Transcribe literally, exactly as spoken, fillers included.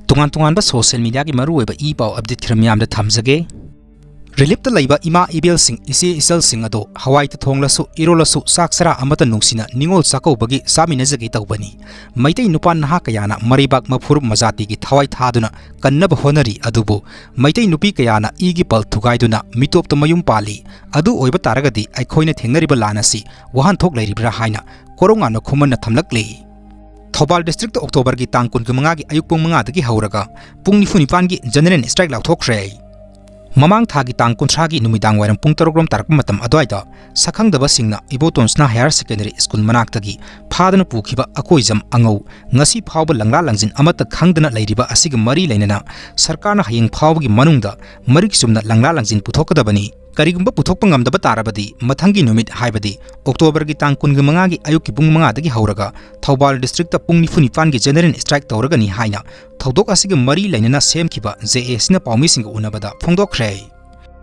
ꯇꯣꯉꯥꯟ ꯇꯣꯉꯥꯟꯕ social mediaꯒꯤ ꯃꯔꯨꯑꯣꯏꯕ ꯏ ꯄꯥꯎ update ꯈꯔ ꯃꯌꯥꯝꯗ ꯊꯝꯖꯒꯦ꯫ Reliefꯇ ꯂꯩꯕ ꯏꯃꯥ ꯏꯕꯦꯜꯁꯤꯡ, ꯏꯆꯦ ꯏꯆꯜꯁꯤꯡ ꯑꯗꯣ ꯍꯋꯥꯏꯇ ꯊꯣꯡꯂꯁꯨ, ꯏꯔꯣꯜꯂꯁꯨ, ꯆꯥꯛ ꯆꯔꯥ ꯑꯃꯠꯇ ꯅꯨꯡꯁꯤꯅ ꯅꯤꯉꯣꯜ ꯆꯥꯛꯀꯧꯕꯒꯤ ꯆꯥꯃꯤꯟꯅꯖꯒꯦ ꯇꯧꯕꯅꯤ꯫ ꯃꯩꯇꯩ ꯅꯨꯄꯥ ꯅꯍꯥ ꯀꯌꯥꯅ ꯃꯔꯩꯕꯥꯛ ꯃꯐꯨꯔꯨꯞ ꯃꯖꯥꯇꯤꯒꯤ ꯊꯋꯥꯏ ꯊꯥꯗꯨꯅ ꯀꯟꯅꯕ ꯍꯣꯠꯅꯔꯤ, ꯑꯗꯨꯕꯨ ꯃꯩꯇꯩ ꯅꯨꯄꯤ ꯀꯌꯥꯅ ꯏꯒꯤ ꯄꯜ ꯊꯨꯒꯥꯏꯗꯨꯅ ꯃꯤꯇꯣꯞꯇ ꯃꯌꯨꯝ ꯄꯥꯜꯂꯤ꯫ ꯑꯗꯨ ꯑꯣꯏꯕ ꯇꯥꯔꯒꯗꯤ ꯑꯩꯈꯣꯏꯅ ꯊꯦꯡꯅꯔꯤꯕ ꯂꯥꯟ ꯑꯁꯤ ꯋꯥꯍꯟꯊꯣꯛ ꯂꯩꯔꯤꯕ꯭ꯔꯥ ꯍꯥꯏꯅ ꯀꯣꯔꯧꯉꯥꯟꯕ ꯈꯨꯃꯟꯅ ꯊꯝꯂꯛꯂꯤ꯫ ꯊꯧꯕꯥꯜ districtꯇ Octoberꯒꯤ ꯇꯥꯡ ꯀꯨꯟꯒ ꯃꯉꯥꯒꯤ ꯑꯌꯨꯛ ꯄꯨꯡ ꯃꯉꯥꯗꯒꯤ ꯍꯧꯔꯒ ꯄꯨꯡ ꯅꯤꯐꯨ ꯅꯤꯄꯥꯟꯒꯤ general strike ꯂꯥꯎꯊꯣꯛꯈ꯭ꯔꯦ꯫ ꯃꯃꯥꯡ ꯊꯥꯒꯤ ꯇꯥꯡ ꯀꯨꯟꯊ꯭ꯔꯥꯒꯤ ꯅꯨꯃꯤꯗꯥꯡ ꯋꯥꯏꯔꯝ ꯄꯨꯡ ꯇꯔꯨꯛ ꯔꯣꯝ ꯇꯥꯔꯛꯄ ꯃꯇꯝ ꯑꯗꯨꯋꯥꯏꯗ ꯁꯛꯈꯪꯗꯕꯁꯤꯡꯅ ꯏꯕꯣꯇꯣꯟ ꯁꯅꯥ higher secondary school ꯃꯅꯥꯛꯇꯒꯤ ꯐꯥꯗꯨꯅ ꯄꯨꯈꯤꯕ ꯑꯀꯣꯏꯖꯝ ꯑꯉꯧ ꯉꯁꯤ ꯐꯥꯎꯕ ꯂꯪꯂꯥ ꯂꯪꯖꯤꯟ ꯑꯃꯠꯇ ꯈꯪꯗꯅ ꯂꯩꯔꯤꯕ ꯑꯁꯤꯒ ꯃꯔꯤ ꯂꯩꯅꯅ ꯁꯔꯀꯥꯔꯅ ꯍꯌꯦꯡ ꯐꯥꯎꯕꯒꯤ ꯃꯅꯨꯡꯗ ꯃꯔꯤꯛ ꯆꯨꯝꯅ ꯂꯪꯂꯥ ꯂꯪꯖꯤꯟ ꯄꯨꯊꯣꯛꯀꯗꯕꯅꯤ꯫ ꯀꯔꯤꯒꯨꯝꯕ ꯄꯨꯊꯣꯛꯄ ꯉꯝꯗꯕ ꯇꯥꯔꯕꯗꯤ ꯃꯊꯪꯒꯤ ꯅꯨꯃꯤꯠ, ꯍꯥꯏꯕꯗꯤ Octoberꯒꯤ ꯇꯥꯡ ꯀꯨꯟꯒ ꯃꯉꯥꯒꯤ ꯑꯌꯨꯛꯀꯤ ꯄꯨꯡ ꯃꯉꯥꯗꯒꯤ ꯍꯧꯔꯒ ꯊꯧꯕꯥꯜ districtꯇ ꯄꯨꯡ ꯅꯤꯐꯨ ꯅꯤꯄꯥꯟꯒꯤ general strike ꯇꯧꯔꯒꯅꯤ ꯍꯥꯏꯅ ꯊꯧꯗꯣꯛ ꯑꯁꯤꯒ ꯃꯔꯤ ꯂꯩꯅꯅ ꯁꯦꯝꯈꯤꯕ JACꯅ ꯄꯥꯎꯃꯤꯁꯤꯡꯒ ꯎꯅꯕꯗ ꯐꯣꯡꯗꯣꯛꯈ꯭ꯔꯦ꯫